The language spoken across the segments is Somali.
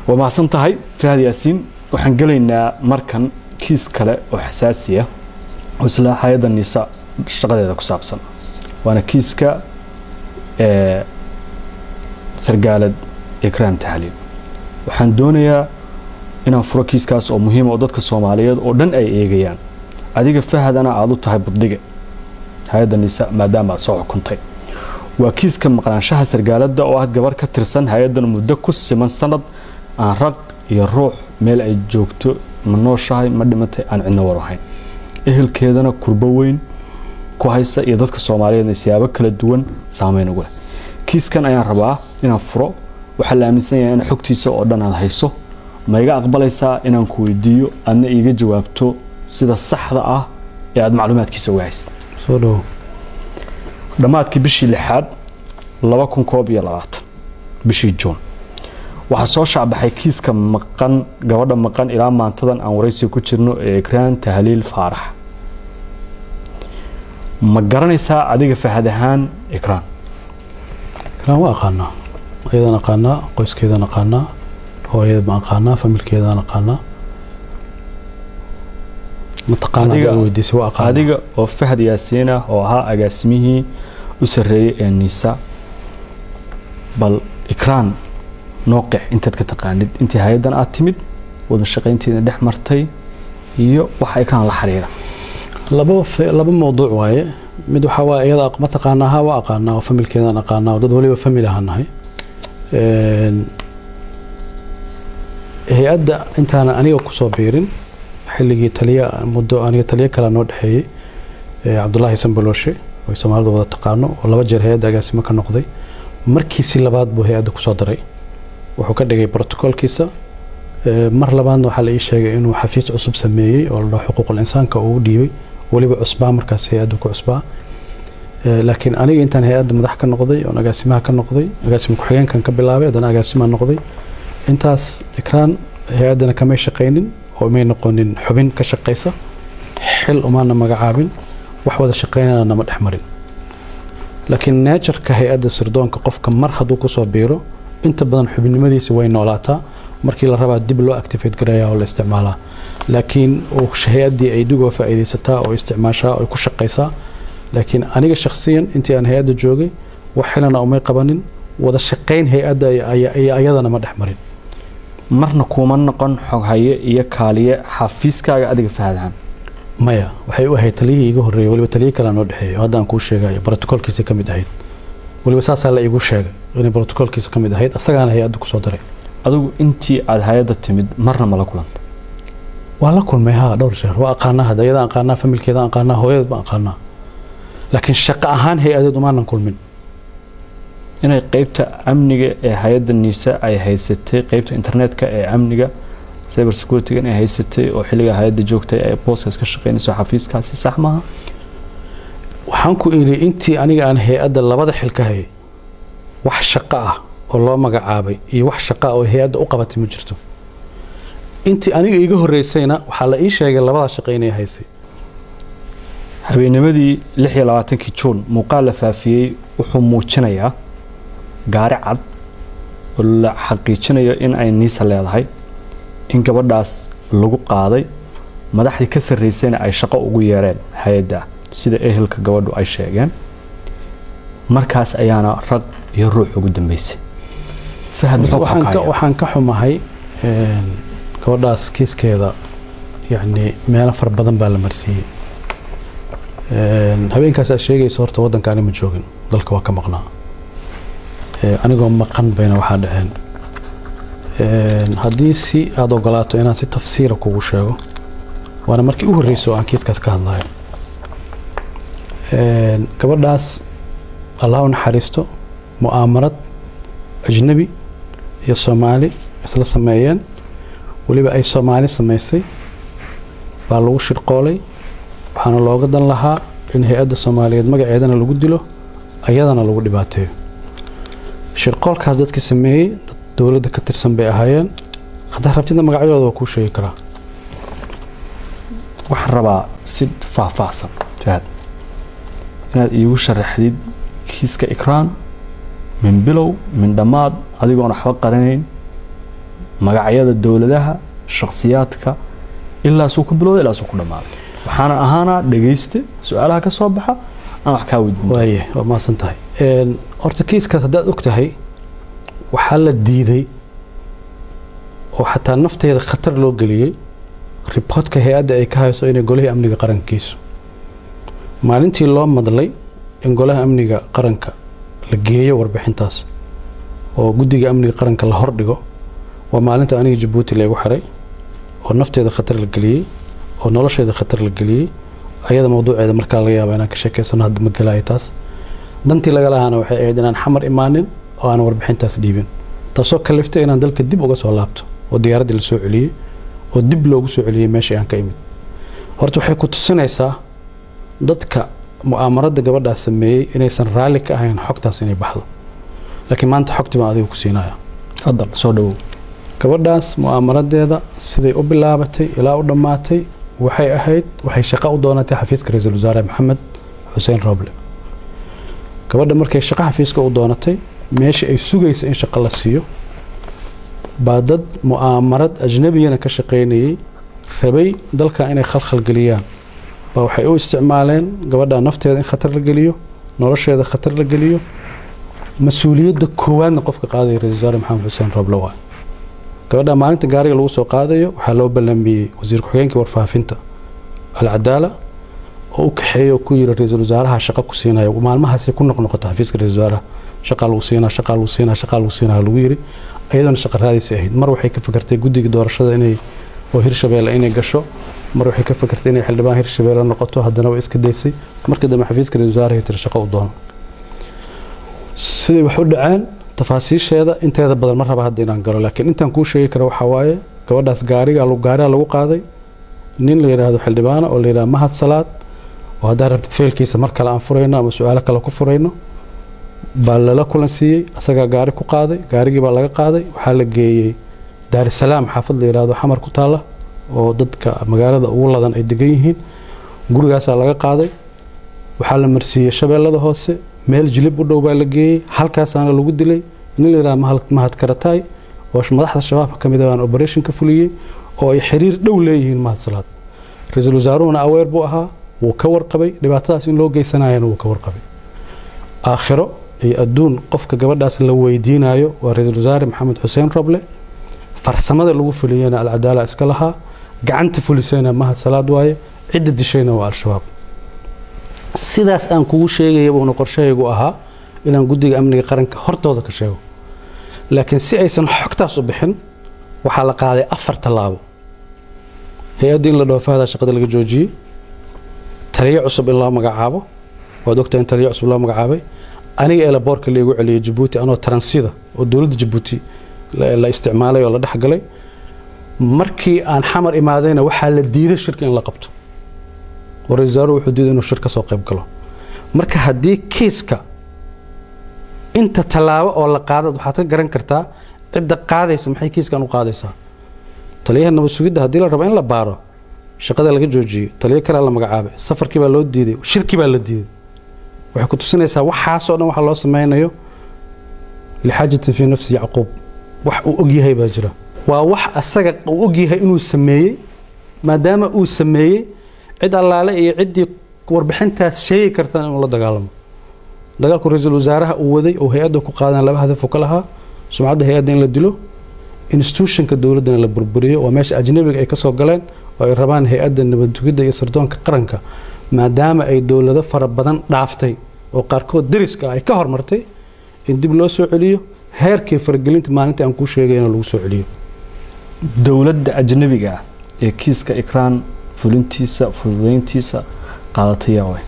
Waa mahadsan tahay, Fahad Yaasiin. Waxaan gelaynaa markan kiis kale oo xasaasi ah oo isla hay-adda NISA shaqadeeda ku saabsan, waana kiiska sargaalad Ikraam Tahliil. Waxaan doonayaa inaan furo kiiskaas oo muhiima oo dadka Soomaaliyeed oo dhan ay eegayaan, adiga Fahadana aada u tahay buddhige hay-adda NISA maadaama aad soo xukuntay. Waa kiiska maqnaanshaha sargaaladda oo ah gabar ka tirsan hay-addan muddo ku siman sanad aan raq iyo ruux meel ay joogto, ma nooshahay, ma dhimatay, aan cidna war ahayn, ehelkeedana kurbo weyn ku haysa iyo dadka Soomaaliyeedna siyaabo kala duwan saameyn ugu leh. Kiiskan ayaan rabaa inaan furo. Waxaa la aaminsan yahay in xogtiisa oo dhan aad hayso. Ma iga aqbalaysaa inaan ku weydiiyo, aadna iiga jawaabto sida saxda ah ee aada macluumaadkiisa uga haysta? Soo dhowo. Dhammaadkii bishii lixaad 2021, bishii Juun, waxaa soo shaacbaxay kiiska maqan, gabadha maqan ilaa maantadan aan waraysiga ku jirno ee Ikraan Tahliil Faarax. Ma garanaysaa adiga Fahad ahaan Ikraan? Ikraan waa aqaanaa, ayadaan aqaanaa, qoyskeedaan aqaanaa, hooyada baan aqaanaa, familkeedaan aqaanaa. Mataqaana haddaad weydiisay, waa aqaanaa. Adiga oo Fahad Yaasiin ah oo ahaa agaasimihii u sarreeyey ee NISA, bal Ikraan noo qeex intaad ka taqaanid, intii hay-addan aad timid, wada shaqaynteeda dhex martay iyo waxa Ikraan la xiriira. Laba mawduuc waaye. Mid waxaa waaye iyada ma taqaanaa? Ha, waa aqaanaa oo familkeedaan aqaanaa oo dad waliba family ahaan nahay. Hay-adda intaana aniga kusoo biirin, xilligii taliya muddo aniga taliyo kale noo dhexeeyey, Cabdullaahi Sambalooshe oo ay Soomaalidu wada taqaano, oo laba jeer hay-adda agaasimo ka noqday, markiisi labaad buu hay-adda kusoo daray, wuxuu ka dhigay protocolkiisa. Mar labaadna waxaa la ii sheegay inuu xafiis cusub sameeyey oo la dhaho xuquuqul insaanka uu u dhiibay, weliba cusbaa markaas hay-adda ku cusbaa. Laakiin aniga intaan hay-adda madax ka noqday oon agaasimaha ka noqday, agaasima ku-xigeenkan ka bilaabay, haddana agaasimaa noqday, intaas Ikraan hay-addana kamay shaqaynin oo may noqonin xubin ka shaqaysa, xil umaana magacaabin, wax wada shaqaynana nama dhex marin. Laakiin nature-ka hay-adda sirdoonka, qofka mar hadduu kusoo biiro, inta badan xubinnimadiisa way noolaataa, markii la rabaa dib loo activate gareeyaa oo la isticmaalaa, laakiin hay-addii ay dib uga faa'iidaysataa oo isticmaashaa oo ku shaqaysaa. Laakiin aniga shakhsiyan intii aan hay-adda joogay wax xilana umay qabanin, wada shaqayn hay-adda iyo ayadana ma dhex marin. Marna kuma noqon xoghaye iyo kaaliye xafiiskaaga adiga Fahad ahaan? Maya, waxay u ahayd taliyihii iiga horreeyey, waliba taliye kalea noo dhexeeyey oo hadda aan kuu sheegayo, protocolkiisa ka mid ahayd. Waliba saasaa la iigu sheegay inay protocolkiisa ka mid ahayd, asagaana hay-adda kusoo daray. Adigu intii aada hay-adda timid marna ma la kulantay? Waa la kulmay, haa, dhowr jeer. Waa aqaanaa hadda, iyada aqaanaa, familkeeda aqaanaa, hooyada baan aqaanaa, laakiin shaqo ahaan hay-adeed umaanan kulmin. Inay qeybta amniga ee hay-adda NISA ay haysatay, qeybta internetka ee amniga cyber security inay haysatay oo xilliga hay-adda joogtay ay booskaas ka shaqeynayso xafiiskaasi, sax maaha? Waxaan ku idhi intii aniga aan hay-adda labada xil ka hayay wax shaqo ah oo loo magacaabay iyo wax shaqo ah oo hay-adda u qabatay ma jirto. Intii aniga iiga horreysayna waxaa la ii sheegay labada shaqo inay haysay. Habeennimadii 26-kii Juun muuqaal la faafiyey wuxuu muujinayaa gaari cad oo la xaqiijinayo in ay NISA leedahay in gabadhaas lagu qaaday, madaxdii ka sarreysayna ay shaqo ugu yeereen hay-adda, sida ehelka gabadhu ay sheegeen. Markaas ayaana rag iyo ruux ugu dambeysay. Fahad, muxuu xoghayaa? Waxaan ka xumahay gabadhaas kiiskeeda, yacni meelo fara badan baa la marsiiyey. Habeenkaas aad sheegayso horta waddanka ani ma joogin, dalka waa ka maqnaa. Anigoo maqan bayna waxaa dhaceen. Haddii si aada ogolaato inaan si tafsiira kugu sheego, waana markii u horreysay oo aan kiiskaas ka hadlayo. Gabadhaas Allah u naxariisto, mu'aamarad ajnabi iyo Soomaali isla sameeyeen, weliba ay Soomaali samaysay, baa lagu shirqoolay. Waxaana looga dan lahaa in hay-adda Soomaaliyeed magaceedana lagu dilo, ayadana lagu dhibaateeyo. Shirqoolkaas dadkii sameeyey dad dowladda ka tirsan bay ahaayeen. Haddaa rabtidna magacyadooda waa kuu sheegi karaa. Waxaan rabaa si faahfaahsan, Fahad, inaad iigu sharaxdid kiiska Ikraan min bilow min dhammaad, adigoon waxba qarinayn. Magacyada dowladaha, shakhsiyaadka, ilaa suu ku bilowday ilaa suu ku dhammaaday. Waxaana ahaanaa dhegayste su-aalaha ka soo baxa aan wax kaa weydiin. Waaye, waa mahadsan tahay. Horta kiiskaas haddaad og tahay, waxaa la diiday oo xataa nafteeda khatar loo geliyey reportka hay-adda ay ka hayso inay Golihii Amniga Qaranka geyso. Maalintii loo madlay in Golaha Amniga Qaranka la geeyo warbixintaas oo Guddiga Amniga Qaranka la hordhigo, waa maalinta aniga Jabuuti laygu xiray oo nafteeda khatar la geliyey oo nolosheeda khatar la geliyey. Ayada mawduuceeda markaa laga yaaba inaan ka sheekeysano, hadda ma gelaayo taas. Dantii laga lahaana waxay ahayd inaan Xamar imaanin oo aan warbixintaas dhiibin, taasoo kaliftay inaan dalka dib uga soo laabto oo diyaaraddii la soo celiyey oo dib loogu soo celiyey meeshii aan ka imid. Horta waxay ku tusinaysaa dadka mu'aamaradda gabadhaas sameeyey inaysan raalli ka ahayn xogtaas inay baxdo. Laakiin maanta xogtii baan adiga ku siinaya. Fadal, soo dhawow. Gabadhaas mu'aamaradeeda siday u bilaabatay ilaa u dhammaatay waxay ahayd, waxay shaqo u doonatay xafiiska Ra-iisul Wasaare Maxamed Xuseen Roble. Gabadha markay shaqo xafiiska u doonatay, meesha ay sugaysa in shaqo la siiyo baa dad mu'aamarad ajnabiyana ka shaqaynayay, rabay dalka inay khalkhal geliyaan, baa waxay u isticmaaleen gabadha nafteeda in khatar la geliyo, nolosheeda khatar la geliyo. Mas-uuliyadda koowaadna qofka qaadaya Ra-isul Wasaare Maxamed Xuseen Roble waa. Gabadha maalinta gaariga lagu soo qaadayo waxaa loo ballamiyey wasiir ku-xigeenkii warfaafinta Alcadaala oo u kaxeeyey oo ku yiri, "Ra-iisul wasaaraha shaqo ku siinaya." Maalmahaasi ku noqnoqota xafiiska ra-iisul wasaaraha, "Shaqaa lagu siinaa, shaqaa lagu siinaa, shaqaa lagu siinaa," lagu yiri. Iyadana shaqo raadaysa ahayd. Mar waxay ka fikirtay guddiga doorashada inay oo Hirshabeelle inay gasho, mar waxay ka fikirtay inay xildhibaan Hirshabeelle noqoto, haddana way iska daysay. Markii dambe xafiiska ra-iisul wasaaraha tiri, "Shaqo u doono." Siday wax u dhaceen tafaasiisheeda inteeda badan ma raba hadda inaan galo, laakiin intaan kuu sheegi karo waxaa waaye, gabadhaas gaariga gaariga lagu qaaday nin la yidhaahdo xildhibaana oo la yidhahdo Mahad Salaad, oo haddaan rabtid feelkiisa mar kale aan furayno ama su-aalo kale ku furayno, baa lala kulan siiyey. Asagaa gaari ku qaaday, gaarigii baa laga qaaday, waxaa la geeyey Daarisalaam, xaafad la yidhaahdo Xamar ku taala oo dadka magaalada ugu ladan ay degan yihiin. Gurigaasaa laga qaaday, waxaa la marsiiyey Shabeellada Hoose, meel Jilib u dhow baa la geeyey, halkaasaana lagu dilay. Nin la yidhahdo Mahad Karataay oo madaxda Shabaabka ka mid ah baan operation ka fuliyey oo ay xiriir dhow leeyihiin Mahad Salaad. Ra-iisul wasaaruhuna aware buu ahaa, wuu ka warqabay dhibaatadaas in loo geysanayana, wuu ka warqabay. Aakhiro iyo adduun qofka gabadhaas la weydiinayo waa Ra-iisul Wasaare Maxamed Xuseen Roble. Farsamada lagu fuliyena Alcadaala iska lahaa, gacanta fulisayna Mahad Salaad waaye, cidda dishayna waa Al-Shabaab. Sidaas aan kugu sheegaya buuna qorshahaygu ahaa inaan Guddiga Amniga Qaranka hortooda ka sheego, laakiin si aysan xogtaas u bixin waxaa la qaaday 4 tallaabo: hay-adda in la dhoofahada shaqada laga joojiyey, taliyo cusub in loo magacaabo, waad ogtahay in taliyo cusub loo magacaabay, aniga airportka laigu celiyey Jabuuti anoo transida oo dowladda Jabuuti la isticmaalay oo la dhex galay. Markii aan Xamar imaadayna waxaa la diiday shirka in la qabto oo ra-isul wasaaruhu wuxuu diiday inuu shir ka soo qayb galo. Marka haddii kiiska inta tallaabo oo la qaadad, waxaad ka garan kartaa cidda qaadaysa maxay kiiskan u qaadaysaa. Taliyaha nabad sugidda haddii la rabo in la baaro, shaqada laga joojiyey, taliyo kalaa la magacaabay, safarkii baa loo diiday, shirkii baa la diiday, waxay ku tusinaysaa waxaasoo dhan waxa loo sameynayo لحاجة في نفس Yacquub. Wax uu og yahay baa jira, waa wax asaga uu og yahay inuu sameeyey. Maadaama uu sameeyey, cid allaale iyo ciddii warbixintaas sheegi kartana inuu la dagaalamo. Dagaalku ra-iisul wasaaraha uu waday oo hay-adda ku qaadan laba hadaf uu ka lahaa: sumcadda hay-adda in la dilo, institutionka dowladdana la burburiyo. Waa meesha ajnabiga ay ka soo galeen oo ay rabaan hay-adda nabad sugidda iyo sirdoonka qaranka, maadaama ay dowlado fara badan dhaaftay oo qaarkood deriska ay ka hormartay, in dib loo soo celiyo heerkii faragelinta maalintii aan kuu sheegayna lagu soo celiyo. Dowladda ajnabiga ah ee kiiska Ikraan fulintiisa, fududeyntiisa qaadatay yaa way?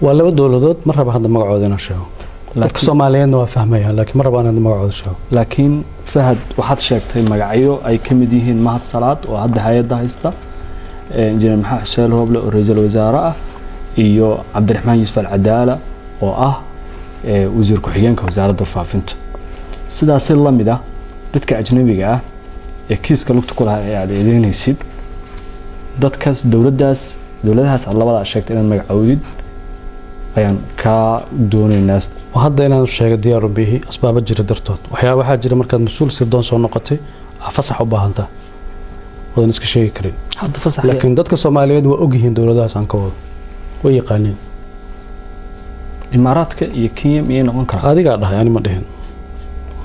Waa laba dowladood, ma raba hadda magacooda inaan sheego, dadka Soomaaliyeedna waa fahmayaan, laakiin ma raba inaan hadda magacooda sheego. Laakiin Fahad, waxaad sheegtay magacyo ay ka mid yihiin Mahad Salaad oo hadda hay-adda haysta, Injineer Maxamed Xuseen Rooble oo ra-iisul wasaare ah, iyo Cabdiraxmaan Yuusuf Alcadaala oo ah wasiir ku-xigeenka wasaaradda warfaafinta. Sidaasi la mid ah dadka ajnabiga ah ee kiiska lugta ku lahaa ee aad eedeynaysid, dadkaas, dowladdaas, dowladahaas aad labadaa sheegtay inaad magacoodid ayaan kaa doonaynaa. Hadda inaan sheego diyaaru bihi asbaabo jira dartood. Waxyaaba waxaa jira markaad mas-uul sirdoon soo noqotay Fasax u baahan tahay wadan iska sheegi karin hadda fasax. Laakiin dadka Soomaaliyeed waa ogyihiin dowladahaas aan ka wado, way yaqaaniin. Imaaraadka iyo Kenya miyay noqon karaa? Adigaa dhahay, ani ma dhihin,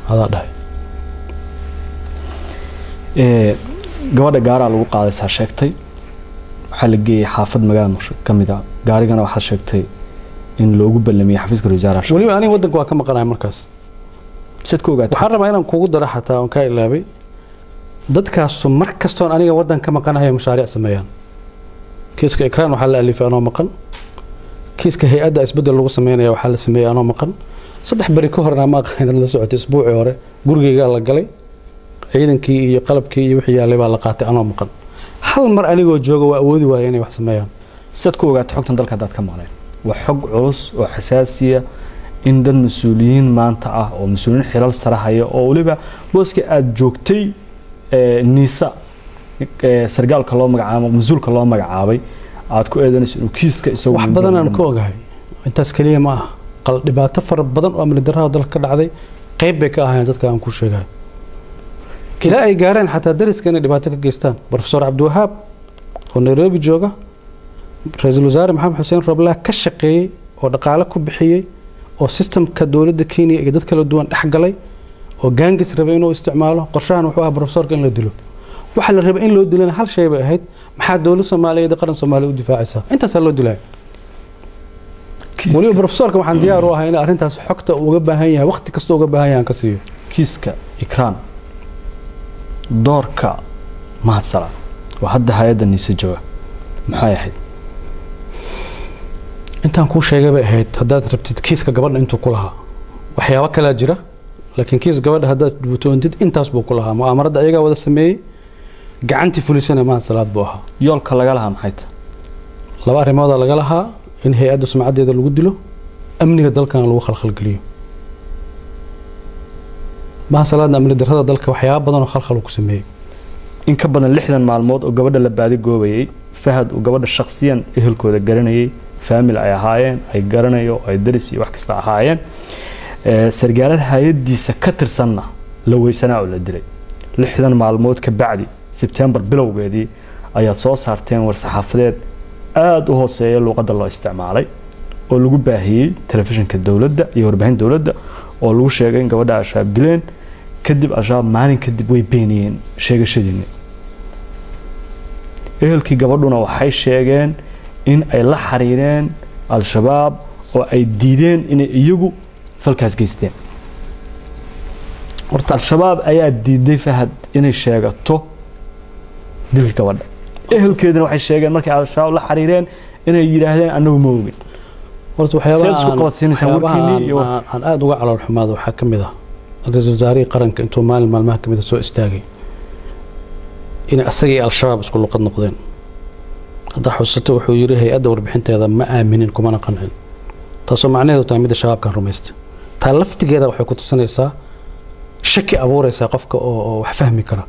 adaa dhahay. Gabadha gaaraa lagu qaadaysaa sheegtay, waxaa la geeyey xaafad magaalada Muqdisho ka mid ah. Gaarigana waxaad sheegtay in loogu ballamiyey xafiiska ra-iisul wasaaraha. Weliba aniga waddanka waa ka maqanahay markaas. Siad ku ogaatay? Waxaan rabaa inaan kugu daro, xataa oon kaa ilaabay, dadkaasu mar kastoon aniga waddan ka maqanahay mashaariic sameeyaan. Kiiska Ikraan waxaa la alifay anoo maqan. Kiiska hay-adda isbeddel lagu sameynaya waxaa la sameeyey anoo maqan. 3 beri ka horna, ma aqaan inaad la socotay, isbuucii hore gurigeygaa la galay, ciidankii iyo qalabkii iyo wixii yaalay baa la qaatay anoo maqan. Hal mar anigoo jooga waa awoodi waaya inay wax sameeyaan. Siad ku ogaatay xogtan dalka haddaad ka maqnayd? Waa xog culus oo xasaasiya in dad mas-uuliyiin maanta ah oo mas-uuliyiin xilal sare haya oo weliba booska aada joogtay niisa sargaalka loo magacaabo, mas-uulka loo magacaabay, aad ku eedanayso inuu kiiska isagu Wax badan aan ka ogahay, intaas keliya ma aha. Qal dhibaato fara badan oo amni darrada dalka ka dhacday qayb bay ka ahaayeen dadka aan ku sheegahay, ilaa ay gaareen xataa dariska inay dhibaato ka geystaan. Professor Cabdiwahaab oo Nairobi jooga, ra-iisul wasaare Maxamed Xuseen Roblaa ka shaqeeyey oo dhaqaale ku bixiyey oo systemka dowladda Kenya iyo dad kala duwan dhex galay oo gaangis rabay inuu isticmaalo. Qorshahan wuxuu ahaa professorka in la dilo. Waxa la rabay in loo dilana hal shay bay ahayd: maxaa dowlad Soomaaliyeed, qaran Soomaaliya u difaacaysaa? Intaasaa loo dilaya. Weliba professorka waxaan diyaar u ahay in arrintaas xogta uu uga baahan yahay, waqti kasta uga baahan yahay, aan ka siiyo. Kiiska Ikraan, doorka Mahad Salaad waa hadda hay-adda niise jooga maxay ahayd? Intaan kuu sheegay bay ahayd. Haddaad rabtid kiiska gabadha intuu ku lahaa, waxyaabo kalaa jira, laakiin kiis gabadha haddaad butoontid intaas buu ku lahaa. Mu'aamarada ayagaa wada sameeyey, gacantii fulisana Mahad Salaad buu ahaa. Yoolka laga lahaa maxay tahay? Laba arrimoodaa laga lahaa: in hay-adda sumcaddeeda lagu dilo, amniga dalkana lagu khalkhalgeliyo. Mahad Salaadna amni darrada dalka waxyaabo badan oo khalkhal uu ku sameeyey. In ka badan 60 maalmood oo gabadha la baadi goobayay, Fahad uu gabadha shakhsiyan ehelkooda garanayay, faamil ay ahaayeen, ay garanayo, ay daris iyo wax kasta ahaayeen, sargaalada hay-addiisa ka tirsanna la weysanaa oo la dilay, 60 maalmood ka bacdi, Sebtembar bilowgeedii, ayaad soo saarteen war-saxaafadeed aada u hooseeya luuqadda loo isticmaalay oo lagu baahiyey telefishinka dowladda iyo warbaahin dowladda, oo lagu sheegay in gabadha Al-Shabaab dileen. Kadib Al-Shabaab maalin kadib way beeniyeen sheegashadiinni. Ehelkii gabadhuna waxay sheegeen in ay la xiriireen Al-Shabaab oo ay diideen inay iyagu falkaas geysteen. Horta Al-Shabaab ayaa diiday, Fahad, inay sheegato dilka gabadha. Ehelkeeduna waxay sheegeen markay Al-Shabaab la xiriireen inay yidhaahdeen annagu ma ogin. Horta Seed isku qabadsiinaysaan waxyaabaha warkiinii iyo aan aada uga calool xumaado waxaa ka mid ah ra-iisul wasaarihii qaranka intuu maalin maalmaha ka mid ah soo istaagay inay asaga iyo Al-Shabaab isku luqad noqdeen. Haddaa xusato, wuxuu yidhi hay-adda warbixinteeda ma aaminin kumana qancin, taasoo macnaheedu tahay midda Shabaabkan rumaystay. Taa laftigeeda waxay ku tusinaysaa shaki abuuraysaa qofka oo wax fahmi kara.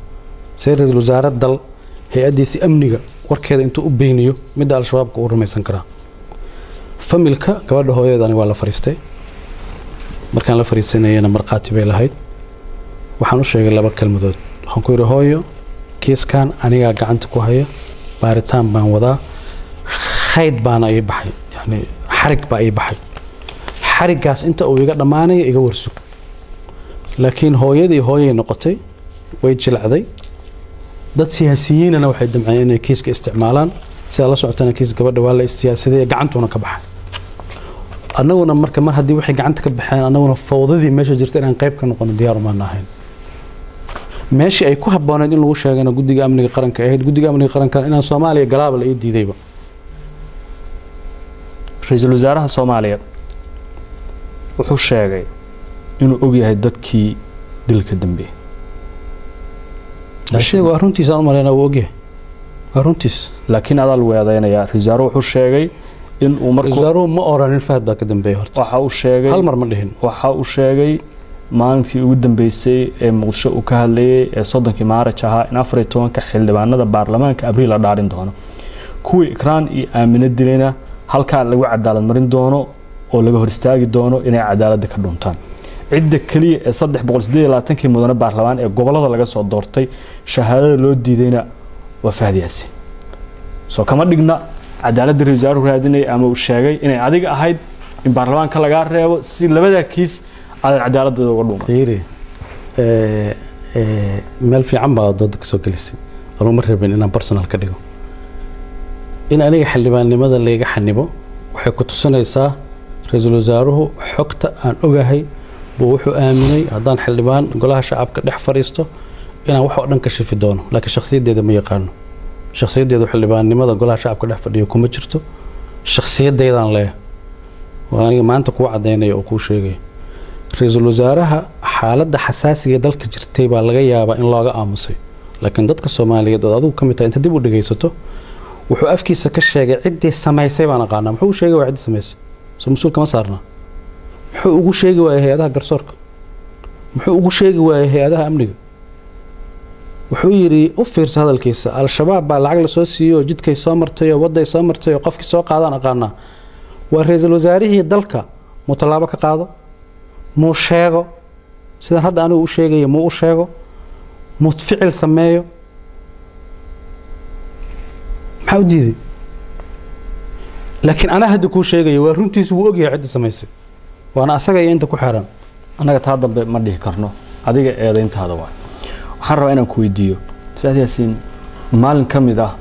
See ra-iisul wasaare dal hay-addiisi amniga warkeeda intuu u beyniyo midda Al-Shabaabka uu rumaysan karaa? Familka gabadha hooyadeed aniga waa la fariistay. Markaan la fariisanayana markhaati bay lahayd. Waxaan u sheegay laba kelmadood. Waxaan ku yidhi, hooyo, kiiskan anigaa gacanta ku haya, baaritaan baan wadaa, khayd baana ii baxay, yani xarig baa ii baxay, xariggaas inta uu iga dhammaanaya iga warsug. Laakiin hooyadii hooyay noqotay, way jilacday. Dad siyaasiyiinana waxay damceen inay kiiska isticmaalaan. Sidaa la socotana, kiis gabadha waa la istiyaasaday, gacantuna ka baxay. Annaguna marka mar haddii waxay gacanta ka baxeen, annaguna fawdadii meesha jirta inaan qayb ka noqono diyaar umaan ahayn. Meeshii ay ku habbooneed in lagu sheegana guddiga amniga qaranka ahayd. Guddiga amniga qaranka inaan Soomaaliya galaaba la ii diidayba. Ra-iisul wasaaraha Soomaaliya wuxuu sheegay inuu ogyahay dadkii dilka dambeeyey. Sheeg waa runtiis, aan u malaynaa wuu ogyahay, waa runtiis. Laakiin adaa lagu eedeynayaa. Ra-iisul wasaaruhu wuxuu sheegay in uu markuu Wasaaruhu ma oranin Fahad baa ka dambeeyay horta. Waxa uu sheegay Hal mar ma dhihin. Waxa uu sheegay maalintii ugu dambeysay ee Muqdisho uu ka hadlayay ee 30-kii Maaraj ahaa in 14-ka xildhibaanada baarlamaanka Abriil la dhaarin doono, kuwii Ikraan iyo Aamino dilayna halkaa lagu cadaalad marin doono oo laga hor istaagi doono inay cadaaladda ka dhuntaan. Cidda keliya ee 328kii mudane baarlamaan ee gobollada laga soo doortay shahaadada loo diidayna waa Fahad Yaasiin. Soo kama dhigna cadaaladda ra-iisul wasaaruhu raadinaya ama uu sheegay inay adiga ahayd in baarlamaanka lagaa reebo si labadaa kiis aadan cadaaladooda uga dhuuman. Fiiri, meel fiican baa dooda kasoo gelisay. Anuu ma rabin inaan personal ka dhigo. In aniga xildhibaannimada layga xanibo waxay ku tusinaysaa ra-iisul wasaaruhu xogta aan ogahay buu wuxuu aaminay haddaan xildhibaan golaha shacabka dhex fadhiisto inaan wax oo dhan ka shifi doono, laakiin shakhsiyaddeeda ma yaqaano. Shakhsiyaddeedu xildhibaannimada golaha shacabka dhex fadhiyo kuma jirto. Shakhsiyaddeydaan leeyahay, waa aniga maanta kuu caddaynaya oo kuu sheegaya. Ra-iisul wasaaraha xaaladda xasaasiga dalka jirtay baa laga yaabaa in looga aamusay, laakiin dadka Soomaaliyeed oo adigu ka mid tahay inta dib u dhegaysato wuxuu afkiisa ka sheegay ciddii samaysay baan aqaanaa. Muxuu u sheegay waa ciddii samaysay? Soo mas-uul kama saarna? Muxuu ugu sheegi waayay hay-adaha garsoorka? Muxuu ugu sheegi waayay hay-adaha amniga? Wuxuu yidhi, u fiirsa hadalkiisa, Al-Shabaab baa lacag lasoo siiyey oo jidkay soo martay oo wadday soo martay oo qofkii soo qaadaan aqaanaa. Waa ra-iisul wasaarihii dalka, muu tallaabo ka qaado? Muu sheego sidaan hadda anigu u sheegaya? Muu u sheego? Muu ficil sameeyo? Maxaa u diiday? Laakiin anaa hadda kuu sheegaya waa runtiisu, wuu ogyahay cidda samaysay, waana asaga iyo inta ku xeran. Annaga taa dambe ma dhihi karno, adiga eedayntaada waay. Waxaan rabaa inaan ku weydiiyo, Fahad Yaasiin, maalin ka mid ah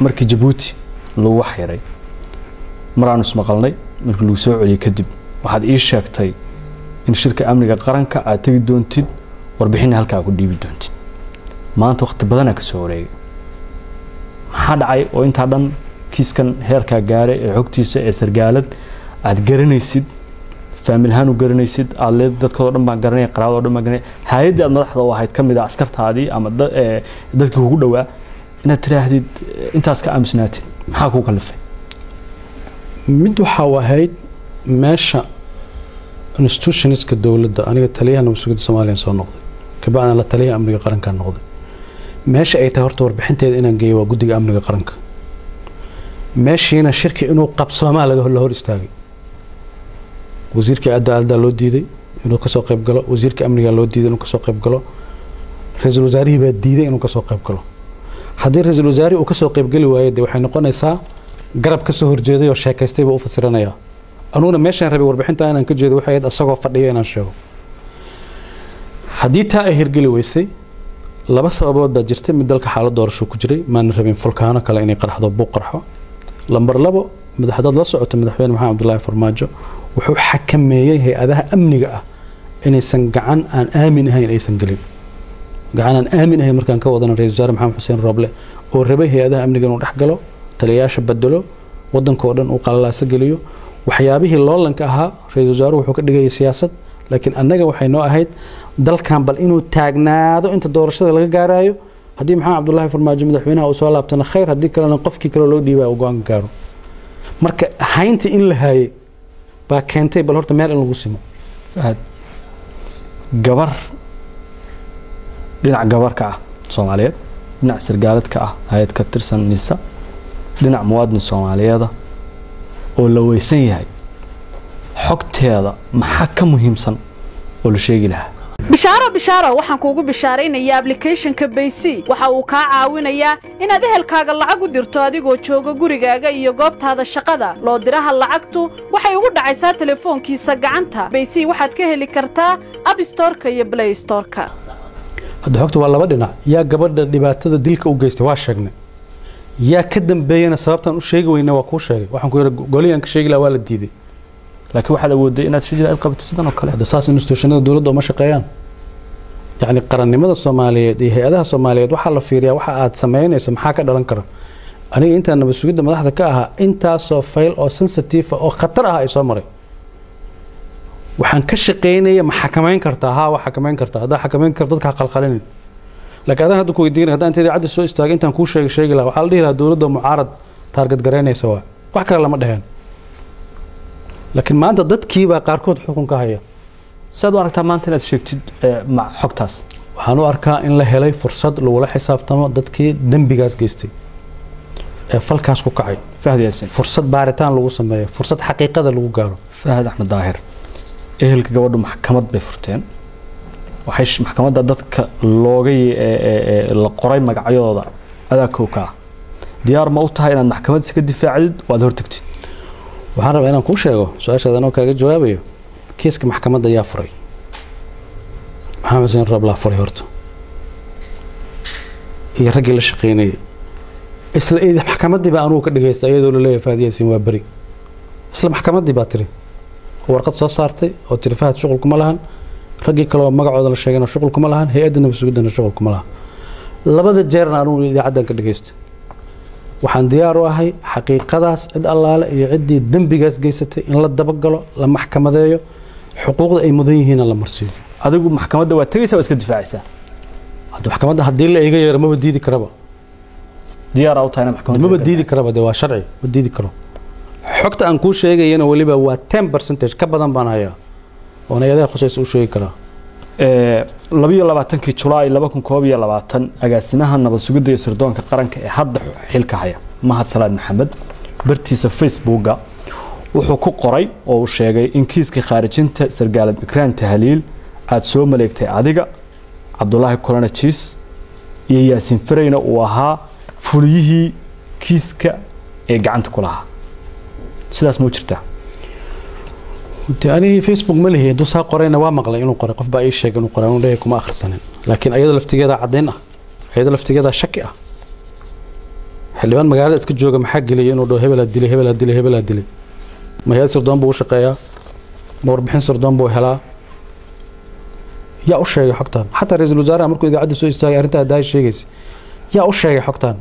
markii Jabuuti lagu waxyiray, mar aanu ismaqalnay markii lagu soo celiyey kadib, waxaad ii sheegtay in shirka amniga qaranka aad tegi doontid, warbixinna halkaa ku dhiibi doontid. Maanta waqti badanaa ka soo wareegay, maxaa dhacay oo intaa dhan kiiskan heerkaa gaaray ee xogtiisa ee sargaalad aad garanaysid, faamil ahaan u garanaysid, aad leed dadkoodoo dhan baan garanaya, qaraabadoo dhan baan garanaya, hay-addii aad madaxda u ahayd ka mid ah askartaadii ama dadkii kugu dhowaa, inaad tiraahdid intaas ka aamusnaatid, maxaa kuu kalifay? Mid waxaa u ahayd meesha institutionska dowladda. Aniga taliyaha nabad sugidda Soomaaliya soo noqday, kabacdina la taliyaha amniga qaranka noqday. Meesha ay tahay horta warbixinteeda inaan geeyo waa guddiga amniga qaranka. Meeshiina shirki inuu qabsoomaa laga la hor istaagay. Wasiirkii cadaaladda loo diiday inuu kasoo qayb galo, wasiirka amniga loo diiday inuu kasoo qayb galo, ra-iisul wasaarihii baa diiday inuu kasoo qayb galo. Haddii ra-iisul wasaarihii uu kasoo qayb geli waayo, dee waxay noqonaysaa garab kasoo horjeeday oo sheekaystay buu u fasiranayaa. Anuguna meeshaan rabay warbixinta inaan ka jeedo waxay ahayd asagoo fadhiya inaan sheego. Haddii taa ay hirgeli weysay, laba sababood baa jirtay. Mid, dalka xaalad doorasho ku jiray, maana rabin fulkaano kale inay qarxdo, buuq qarxo. Lambar labo, haddaad la socoto, madaxweyne Maxamed Cabdullaahi Farmaajo wuxuu xakameeyey hay-adaha amniga ah inaysan gacan aan aamin ahayn aysan gelin. Gacan aan aamin ahayn markaan ka wadana, ra-iisul wasaare Maxamed Xuseen Roble oo rabay hay-adaha amniga inuu dhex galo, taliyayaasha bedelo, waddanka oo dhan uu qalalaaso geliyo, waxyaabihii loolanka ahaa ra-iisul wasaaruhu wuxuu ka dhigayay siyaasad. Laakiin annaga waxay noo ahayd dalkan bal inuu taagnaado inta doorashada laga gaarayo. Haddii Maxamed Cabdullaahi Farmaajo madaxweynaha uu soo laabtana khayr, haddii kalena qofkii kale loo dhiibaya uu go-aan gaaro. Marka haynta in la haayay baa keentay bal horta meel in lagu simo. Fahad, gabar dhinac gabar ka ah Soomaaliyeed, dhinac sargaalad ka ah hay-ad ka tirsan NISA, dhinac muwaadin Soomaaliyeeda oo la weysan yahay xogteeda, maxaa ka muhiimsan oo la sheegi lahaa? Bishaaro, bishaaro, waxaan kuugu bishaaraynayaa applicationka Baysi. Waxa uu kaa caawinayaa inaad ehelkaaga lacag u dirto adigoo jooga gurigaaga iyo goobtaada shaqada. Loo diraha lacagtu waxay ugu dhacaysaa telefoonkiisa gacanta. Baysi waxaad ka heli kartaa App Storeka iyo Play Storeka. Hadda xogta waa laba dhinac. Yaa gabadha dhibaatada dilka u geystay waa sheegnay, yaa ka dambeeyana sababtaan u sheegi weyna waa kuu sheegay. Waxaan ku yidhi golihii aan ka sheegi lahaa waa la diiday. Laakiin waxaad awooday inaad shijir aad qabato sidan oo kale. Hadda saas institutionada dowladda uma shaqeeyaan. Yacni qarannimada Soomaaliyeed iyo hay-adaha Soomaaliyeed waxaa la fiiriyaa waxa aad samaynayso maxaa ka dhalan kara. Aniga intaan nabad sugidda madaxda ka ahaa, intaasoo fayl oo sensitive ah oo khatar ah ay soo maray, waxaan ka shaqaynaya ma xakamayn kartaa? Haa, waa xakamayn kartaa. Haddaa xakamayn karto, dadka ha qalqalinin. Laakiin adaan hadda ku weydiinay, haddaan inta idaacadda soo istaagay intaan kuu sheegi lahaa, waxaa la dhihi lahaa dowladda mucaarad target garaynaysa, waa wax kale lama dheheen. Laakiin maanta dadkiibaa qaarkood xukun ka haya. Saad u aragtaa maanta inaad sheegtid xogtaas? Waxaan u arkaa in la helay fursad lagula xisaabtamo dadkii dembigaas geystay ee falkaas ku kacay. Fahad Yaasiin. Fursad baaritaan lagu sameeyo, fursad xaqiiqada lagu gaaro. Fahad Axmed Daahir. Ehelka gabadhu maxkamad bay furteen. Waxay maxkamadda dadka looga la qoray magacyadooda adaa kow ka ah. Diyaar ma u tahay inaad maxkamad iska difaacdid waad hortagtid? Waxaan rabaa inaan kuu sheego su-aashaada anoo kaaga jawaabayo. Kiiska maxkamadda yaa furay? Maxamed Xuseen Rooblaa furay horta, iyo raggii la shaqeynayay. Isla maxkamaddii baa anugu ka dhagaysta iyadoo laleeyahay Fahad Yaasiin waa beri. Isla maxkamaddii baa tiri, warqad soo saartay oo tiri Fahad shuqul kuma lahan, raggii kale oo magacooda la sheegayna shuqul kuma lahan, hay-adda nabad sugiddana shuqul kuma lahan. Labada jeerna anugu idaacaddan ka dhagaystay. Waxaan diyaar u ahay xaqiiqadaas cid allaale iyo ciddii dembigaas geysatay in la dabagalo, la maxkamadeeyo, xuquuqda ay mudan yihiinna la marsiiyo. Adigu maxkamadda waa tegaysaa, waa iska difaacaysaa? Hadda maxkamadda haddii la iga yeero maba diidi karaba. Diyaar aa u tahay maxkamadda? Maba diidi karaba, dee waa sharci, ma diidi karo. Xogta aan kuu sheegayana weliba waa 10% ka badan baan hayaa oona eedaha khusaysa u sheegi karaa. 22-kii Julaay 2021 agaasimaha nabad sugidda iyo sirdoonka qaranka ee hadda xilka haya, Mahad Salaad Maxamed, bartiisa Facebooka wuxuu ku qoray oo uu sheegay in kiiskii khaarijinta sargaalad Ikraan Tahliil aada soo maleegtay adiga, Cabdulaahi Kulanajiis iyo Yaasiin Fareyna uu ahaa fuliyihii kiiska ee gacanta ku lahaa. Sidaas ma u jirtaa? De anigii Facebook ma lihi. Hadduu saa qorayna waa maqlay inuu qoray, qof baa ii sheegay inuu qoray, anuu leeyahay kuma akhrisanin. Laakiin ayada laftigeeda caddayn ah, ayada laftigeeda shaki ah. Xildhibaan magaalada iska jooga maxaa geliyay inuu dhaho hebelaa dilay, hebelaa dilay, hebelaa dilay? Ma hay-ad sirdoon buu u shaqeeyaa? Ma warbixin sirdoon buu helaa? Yaa u sheegay xogtan? Xataa ra-iisul wasaaraha markuu idaacadda soo istaagay arrintaa daay sheegaysa, yaa u sheegay xogtan?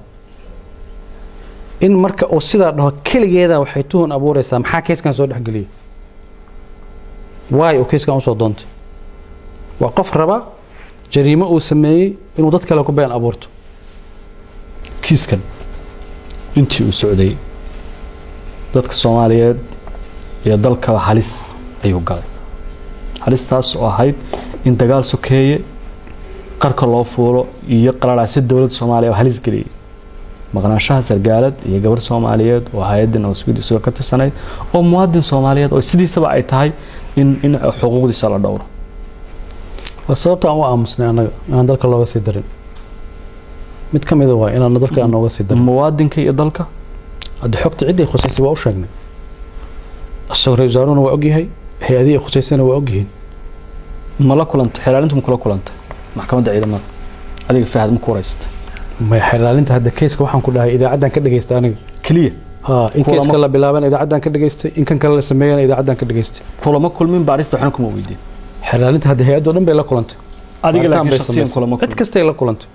In marka uu sidaa dhaho keligeeda waxay tuhun abuureysaa maxaa keyskan soo dhexgeliyay, waay uu keyskan usoo doontay. Waa qof raba jariimo uu sameeyey inuu dad kale ku been abuurto. Kiiskan intii uu socday dadka Soomaaliyeed iyo dalkaba halis ayuu galay, halistaas oo ahayd in dagaal sokeeye qarka loo fuulo iyo qalalaasyo dowladda Soomaaliya oo halis geliyey maqnaanshaha sargaalad iyo gabar Soomaaliyeed oo hay-adda nabad sugidda isagoo ka tirsanayd oo muwaadin Soomaaliyeed oo sidiisaba ay tahay in xuquuqdiisa la dhowro. Waa sababta aan u aamusnay annaga, inaan dalka looga sii darin. Mid ka mida waa inaan dalka aan nooga sii darin. Muwaadinka iyo dalka. Hadda xogta ciddii khusaysay waa u sheegnay, isagoo ra-isul wasaaruhuna waa ogyahay, hay-adihii khusaysayna waa ogyihiin. Ma la kulantay xeelaalintu? Ma kula kulantay maxkamadda ciidamada adiga Fahad? Ma ku wareysatay? Maya, xeelaalinta hadda keyska waxaan ku dhahay idaacaddan ka dhagaystay aniga. Keliya? Ha, in keyska la bilaabana idaacaddan ka dhagaystay, in kan kale la sameeyana idaacaddan ka dhagaystay. Kulama kulmin, baarista waxna kuma weydiin? Xeelaalinta hadda hay-adda o dhan bay la kulantay. Adiga laakiin shakhsiyan kulama kulmin? Cid kastay la kulantay,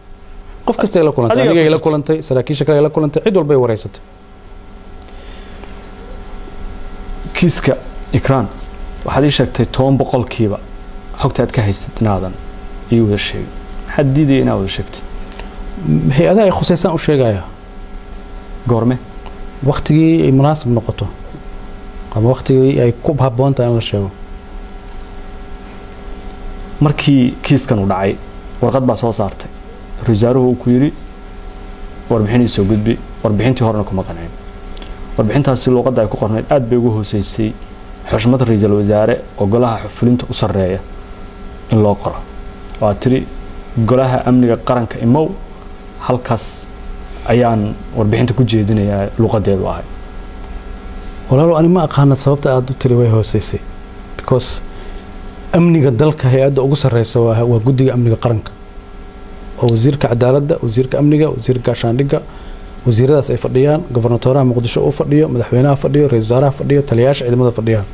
qof kastay la kulantay, anigay la kulantay, saraakiisha kale la kulantay, cid walbay wareysatay. Kiiska Ikraan waxaad ii sheegtay 10% xogta aad ka haysad inaadan ii wada sheegin. Maxaad diidaya inaad wada sheegtid? Hay-adaha ay khusaysaan u sheegaya. Goorme? Waktigii ay munaasib noqoto ama waktigii ay ku habboon tahay in la sheego. Markii kiiskan uu dhacay warqad baa soo saartay, ra-iisul wasaaruhu uu ku yidhi warbixinii soo gudbi. Warbixintii horena kuma qancin. Warbixintaasi luuqadda ay ku qornayd aad bay ugu hooseysay xushmad ra-iisul wasaare oo golaha fulinta u sarreeya in loo qoro. Waa tiri golaha amniga qaranka imow, halkaas ayaan warbixinta ku jeedinayaa luuqadeedu ahay. Walaalo, ani ma aqaana sababta aada u tiri way hooseysay, because amniga dalka hay-adda ugu sarreysa waa guddiga amniga qaranka oo wasiirka cadaaladda, wasiirka amniga, wasiirka gaashaandhigga, wasiiradaas ay fadhiyaan, gobernatoraha Muqdisho uu fadhiyo, madaxweynaha fadhiyo, ra-isul wasaaraha fadhiyo, taliyayaasha ciidamada fadhiyaan.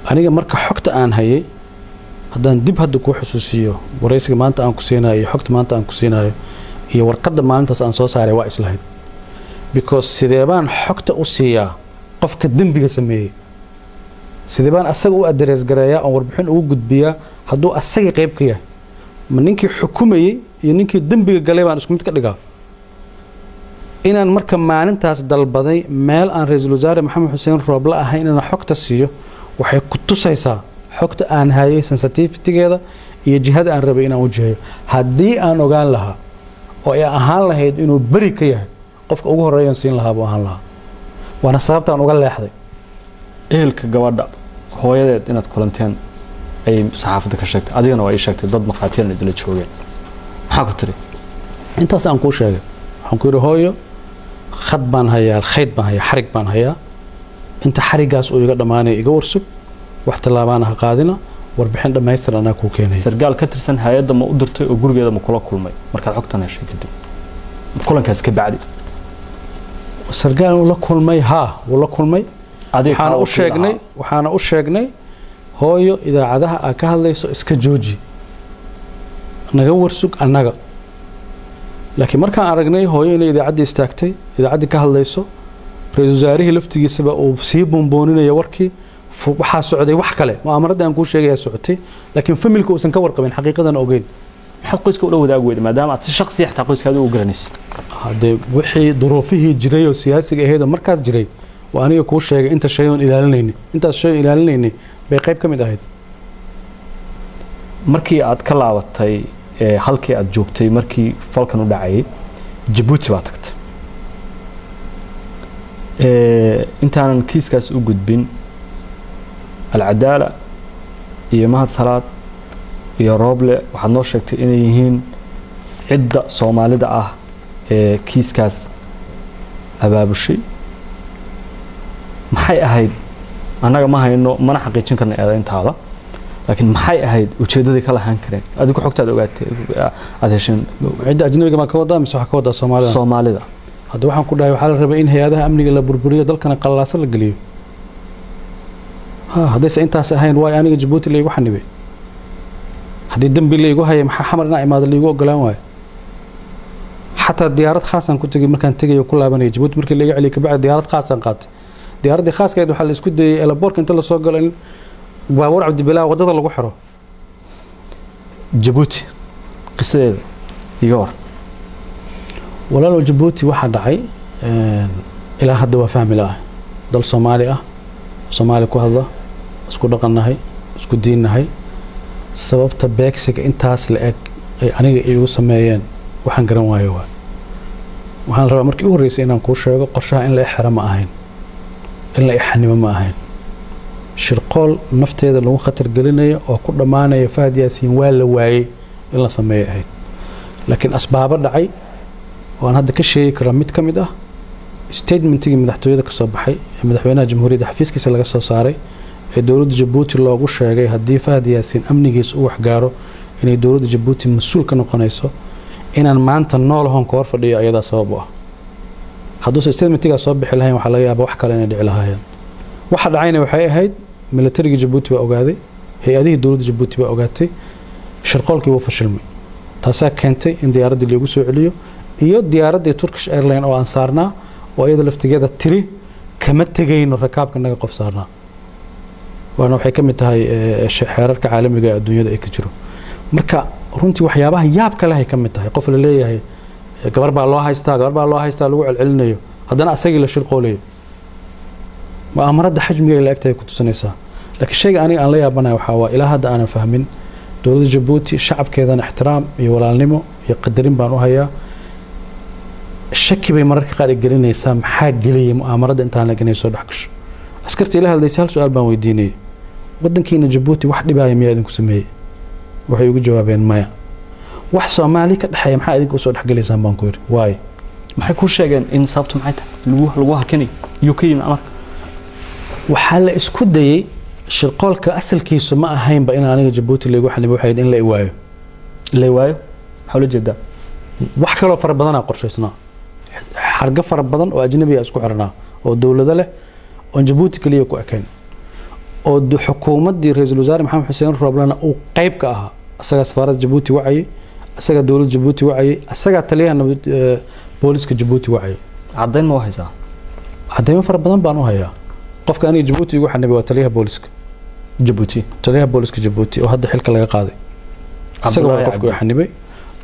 Aniga marka xogta aan hayay haddaan dib hadda kuu xusuusiyo, waraysiga maanta aan ku siinayo iyo xogta maanta aan ku siinayo iyo warqadda maalintaas aan soo saaray waa islahayd, because sidee baan xogta u siiyaa qofka dembiga sameeyey? Sidee baan asaga u address gareeyaa oon warbixin ugu gudbiyaa hadduu asagii qayb ka yahay? Ma ninkii xukumayey iyo ninkii dembiga galay baan isku mid ka dhigaa? Inaan marka maalintaas dalbaday meel aan ra-iisul wasaare Maxamed Xuseen Rooble ahayn inaan xogta siiyo waxay ku tusaysaa xogta aan hayay sensitivitygeeda iyo jihada aan rabay inaan u jihayo. Haddii aan ogaan lahaa oo ay ahaan lahayd inuu beri ka yahay, qofka ugu horreeyaan siin lahaa buu ahaan lahaa, waana sababtaan uga leexday. Ehelka gabadha hooyadeed inaad kulanteen Ayay saxaafadda ka sheegtay, adigana waa ii sheegtay, dad markhaatiyana idinla joogeen. Maxaa ku tiri? Intaas aan kuu sheegay, waxaan ku yidhi: "Hooyo, khad baan hayaa, khayd baan hayaa, xarig baan hayaa. Inta xariggaas uu iga dhammaanaya iga warsug, wax tallaabaana ha qaadina, warbixin dhammaystir anaa kuu keenaya." Sargaal ka tirsan hay-adda ma u dirtay oo gurigeeda ma kula kulmay markaad xogtan heshay kadib, kulankaas ka bacdi? Sargaal uu la kulmay, haa, wuu la kulmay. Adiga waxaana kaa u wakiil sheegnay ahaa. Waxaana u sheegnay: "Hooyo, idaacadaha aad ka hadlayso iska jooji, naga warsug annaga." Laakiin markaan aragnay hooyo inay idaacaddii istaagtay, idaacaddii ka hadlayso, ra-iisul wasaarihii laftigiisaba uu sii buunbuuninaya warkii, waxaa socday wax kale. Mu'amaradda aan kuu sheegaya socotay, laakiin familka uusan ka warqabin, xaqiiqadana ogeyn. Maxaad qoyska ula wadaagi weyday, maadaama aad si shakhsiya xataa qoyskaada u garanaysa? Haddee wixii duruufihii jiray oo siyaasiga ahayd oo markaas jiray waa aniga kuu sheegay. Inta shay oon ilaalinaynay, intaas shay oon ilaalinaynay bay qayb ka mid ahayd. Markii aad ka laabatay halkii aad joogtay markii falkan u dhacayay, Jabuuti baa tagtay. Intaanan kiiskaas u gudbin, Alcadaala iyo Mahad Salaad iyo Rooble waxaad noo sheegtay inay yihiin cidda Soomaalida ah ee kiiskaas abaabushay. Maxay ahayd? Annaga ma hayno mana xaqiijin karna eedayntaada, laakiin maxay ahayd ujeeddadii ka lahaan kareen, adigu xogtaad ogaatay aada hesheen? Cidda ajnabiga maa ka wadaa mise waxaa ka wadaa Soomaalida? Soomaalida. Hadda waxaan ku dhahay, waxaa la rabay in hay-adaha amniga la burburiyo, dalkana qalalaasa la geliyo. Ha haddayse intaas ahayn, waayo aniga Jabuuti laigu xanibay? Haddii dembi laigu hayay, maxaa Xamar inaa imaado laigu ogolaan waayo? Xataa diyaarad khaasaan ku tegay markaan tegayo, ku laabanaya Jabuuti. Markii laiga celiyay kabacdi diyaarad khaasaan qaatay. Diyaaraddii khaaskayd waxaa la isku dayay airportka inta lasoo galo in baabuur Cabdibilaa waddada lagu xiro. Jabuuti qisadeeda iga war. Walaalow, Jabuuti waxaa dhacay ilaa hadda waa fahmi la-ah. Dal Soomaali ah, Soomaali ku hadla, isku dhaqannahay, isku diinnahay, sababta beegsiga intaas la eg ay aniga iigu sameeyeen waxaan garan waayo. Waa waxaan rabaa markii u horreysay inaan kuu sheego, qorshaha in la ixira ma ahayn, in la ixanimo ma ahayn. Shirqool nafteeda lagu khatar gelinayo oo ku dhammaanaya Fahad Yaasiin waa la waayey in la sameeyo ahayd, laakiin asbaabo dhacay oo aan hadda ka sheegi karo, mid ka mid ah statementigii madaxtooyada ka soo baxay ee madaxweynaha jamhuuriyadda xafiiskiisa laga soo saaray ee dowladda Jabuuti loogu sheegay haddii Fahad Yaasiin amnigiisa u waxgaaro inay dowladda Jabuuti mas-uul ka noqonayso, inaan maanta noolahoon ka hor fadhiyo ayadaa sabab u ah. Hadduuse statementigaa soo bixi lahayn, waxaa laga yaabaa wax kale inay dhici lahaayeen. Waxa dhacayna waxay ahayd milatarigii Jabuuti baa ogaaday, hay-adihii dowladda Jabuuti baa ogaatay, shirqoolkii wuu fashilmay. Taasaa keentay in diyaaraddii loogu soo celiyo, iyo diyaaraddii Turkish Airline oo aan saarnaa oo iyada laftigeeda tiri kama tegayno rakaabka naga qof saarnaa. Waana waxay ka mid tahay xeerarka caalamiga ee adduunyada ay ka jiro. Marka runtii waxyaabaha yaabka leh ay ka mid tahay, qof la leeyahay gabar baa loo haystaa, gabar baa loo haystaa, lagu celcelinayo, haddana asagii la shirqoolayo. Mu'aamarada xajmiga la egtahay ku tusinaysaa. Laakiin shayga aniga aan la yaabanahay waxaa waa ilaa hadda aanan fahmin dowladda Jabuuti, shacabkeedana ixtiraam iyo walaalnimo iyo qadarin baan u hayaa. Shaki bay mararka qaar gelinaysaa, maxaa geliyay mu'aamarada intaan leg inay soo dhex gasho? Askarta ila hadlaysay hal su-aal baan weydiinayay: "Waddankiina Jabuuti wax dhibaaya miyaa idinku sameeyey?" Waxay ugu jawaabeen maya. "Wax Soomaali ka dhexeeya maxaa idinka usoo dhexgelaysaan?" baan ku yidhi. Waayo? Maxay kuu sheegeen in sababtu maxay tahay lagu hakinay iyuu ka yimi amarka? Waxaa la isku dayey, shirqoolka asalkiisu ma ahaynba in aniga Jabuuti laygu xanibo, waxay ahayd in la iwaayo. La waayo maxaa ula jeedaa? Wax kaloo fara badanaa qorshaysnaa, xargo fara badan oo ajnabiya isku xirnaa oo dowlado leh oon Jabuuti keliya ku ekayn, oo xukuumaddii ra-iisul wasaare Maxamed Xuseen Rooblena uu qayb ka ahaa. Asagaa safaaradda Jabuuti wacayay, asagaa dowladda Jabuuti wacayay, asagaa taliyaha nabad booliska Jabuuti wacayay. Caddayn ma u haysaa? Cadaymo fara badan baan u hayaa. Qofka aniga Jabuuti igu xanibay waa taliyaha booliska Jabuuti. Taliyaha booliska Jabuuti oo hadda xilka laga qaaday, isaga waa Cabdullaahi qofka Cabdi. uu xanibay.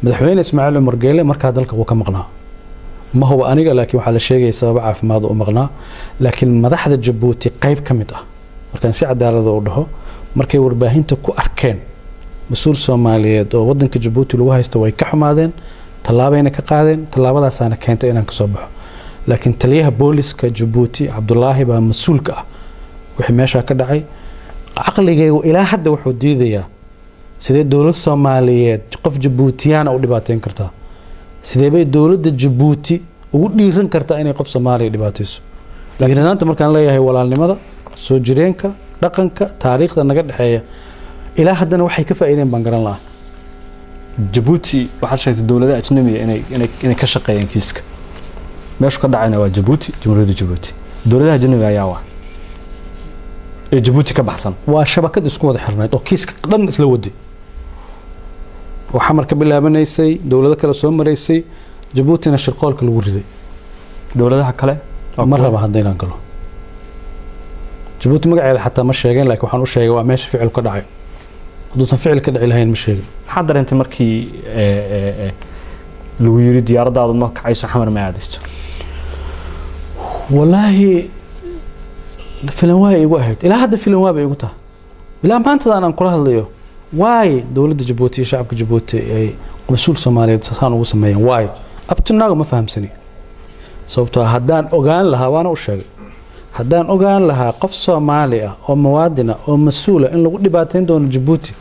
Madaxweyne Ismaaciil Cumar Geele markaa dalka wuu ka maqnaa, ma huba aniga, laakiin waxaa la sheegaya sababo caafimaad u maqnaa. Laakiin madaxda Jabuuti qayb ka mid ah, markaan si cadaalada u dhaho, markay warbaahinta ku arkeen mas-uul Soomaaliyeed oo wadanka Jabuuti lagu haysto, way ka xumaadeen, tallaabayna ka qaadeen. Tallaabadaasaana keentay inaan kasoo baxo. Laakiin taliyaha booliska Jabuuti Cabdulaahi baa mas-uulka ah wixii meeshaa ka dhacay. Caqligaygu ilaa hadda wuxuu diidayaa, sidee dowlad Soomaaliyeed qof Jabuutiyaana u dhibaateyn kartaa? Sidee bay dowladda Jabuuti ugu dhiiran kartaa inay qof Soomaaliya dhibaateyso? Dhiiranaanta markaan leeyahay, walaalnimada soo jireenka, dhaqanka, taariikhda naga dhexeeya, ilaa haddana waxay ka faa'iideen baan garan lahaa. Jabuuti waxaad sheegtay dowladaha ajnabiga inay ka shaqeeyeen kiiska. Meeshu ka dhacayna waa Jabuuti, Jamhuuriyadda Jabuuti. Dowladaha ajnabiga ayaa waa ee Jabuuti ka baxsan? Waa shabakad isku wada xirnayd oo kiiska dhan isla waday, oo Xamar ka bilaabanaysay, dowlado kale soo maraysay, Jabuutina shirqoolka lagu riday. Dowladaha kale waa Ma kuwa? Raba hadda inaan galo Jabuuti magaceeda xataa ma sheegeen, laakiin waxaan u sheegay waa meesha ficil ka dhacay. Hadduusan ficil ka dhici lahayn, ma sheegin. Maxaad dareentay markii lagu yiri diyaaraddaadu ma kacayso, Xamar ma aadayso? Walaahi filan waay igu ahayd. Ilaa hadda filan waa bay igu tahay, ilaa maantadan aan kula hadlayo. Waay dowladda Jabuuti iyo shacabka Jabuuti ay mas-uul Soomaaliyeed saan ugu sameeyeen? Waay up to now ma fahamsani. Sababtoo ah haddaan ogaan lahaa, waana u sheegay, haddaan ogaan lahaa qof Soomaali ah oo muwaadin ah oo mas-uula in lagu dhibaateyn doono Jabuuti,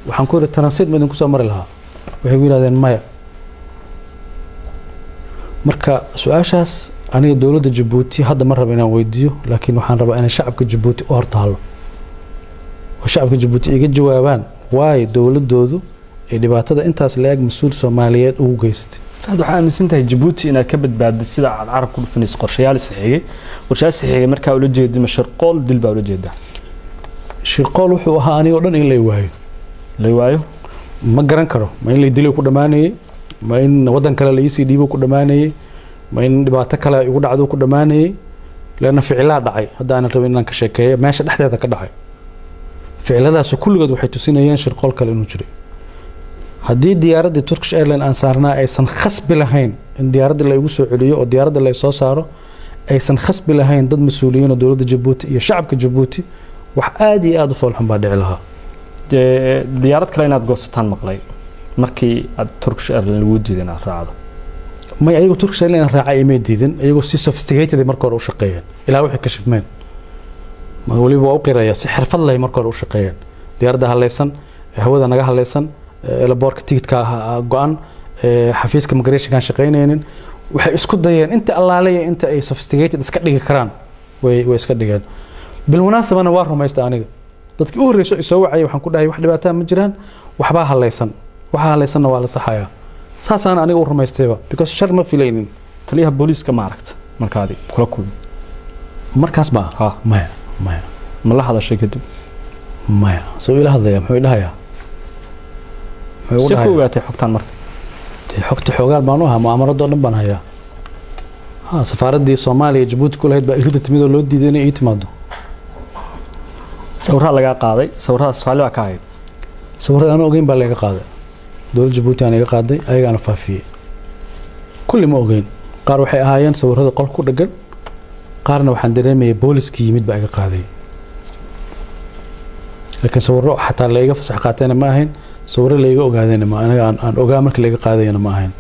waxaan ku yidhi, "Transit ma idinku soo mari lahaa?" Waxay ku yidhahdeen maya. Marka su-aashaas aniga dowladda Jabuuti hadda ma raba inaan weydiiyo, laakiin waxaan rabaa inay shacabka Jabuuti u hortaalo oo shacabka Jabuuti iga jawaabaan waayo dowladoodu ay dhibaatada intaas la-eg mas-uul Soomaaliyeed ugu geysatay. Fahad, waxaa aaminsan tahay Jabuuti inaad ka badbaadday, sida aad carab ku dhufanayso, qorshayaal isxigay. Qorshayaal isxigay markaa ula jeedi, ma shirqool dil baa ula jeedaa? Shirqool wuxuu ahaa anigoo dhan in lay waayo. La waayo? Ma garan karo, ma in lay dilo ku dhammaanayay, ma in waddan kale la iisii dhiibo ku dhammaanayay, ma in dhibaato kale igu dhacdo ku dhammaanayay, leanna ficilaa dhacay hadda aanan rabin inaan ka sheekeeyo, meesha dhexdeeda ka dhacay. Ficiladaasi kulligood waxay tusinayeen shirqool kale inuu jiray. Haddii diyaaraddii Turkish Airline aan saarnaa aysan khasbi lahayn in diyaaraddii la igu soo celiyo oo diyaaradda la soo saaro, aysan khasbi lahayn dad mas-uuliyiin oo dowladda Jabuuti iyo shacabka Jabuuti, wax aada iyo aada u foolxun baa dhici lahaa. Dee diyaarad kale inaad goosataan maqlay markii aad Turkish Airline lagu diiday inaad raacdo. May, ayagu Turkish Airline raacay imay diidin. Iyagoo si sophisticated ay marka hore u shaqeeyeen ilaa waxay kashifmeen. Ma weliba waa u qiraya, si xirfad leh marka hore u shaqeeyeen. Diyaaradda halaysan, hawada naga halaysan, airportka tigidka go-an, xafiiska immigrationkaan shaqaynaynin, waxay isku dayeen inta allaalaya inta ay sophisticated iska dhigi karaan way iska dhigeen. Bilmunaasabana waa rumaysta aniga dadkii u horreyso isoo wacayay waxaan ku dhahay, wax dhibaataa ma jiraan, waxbaa halaysan, waxa halaysanna waa la saxayaa. Saasaan aniga u rumaystayba, because shar ma filaynin. Taliyaha booliiska ma aragta markaadi kula kulmi? Markaas ma? Ha. Maya, maya. Ma la hadashay kadib? Maya. Soo ila hadlaya, muxuu idhahayaa? Muxuu igu Si ku dhahayaa? ogaatay xogtaan marka? Dee xogta xoogaal baan u ahaa, mu'aamarado dhan baan hayaa. Ha, safaaraddii Soomaaliya Jabuuti ku lahayd baa irida timid oo loo diiday inay ii timaado. Sawirraa lagaa qaaday, sawirradaas raalli baa ka ahayd? Sawirrada aan ogeyn baa layga qaaday, dowladda Jabuuti aan iga qaaday, ayagaana faafiyey. Kulli ma ogeyn. Qaar waxay ahaayeen sawirrada qol ku dheggan, qaarna waxaan dareemayay booliskii yimid baa iga qaaday, laakiin sawirro xataa layga fasax qaatayna ma ahayn, sawirro layga ogaadayna ma aniga aan ogaa markii layga qaadayana ma ahayn,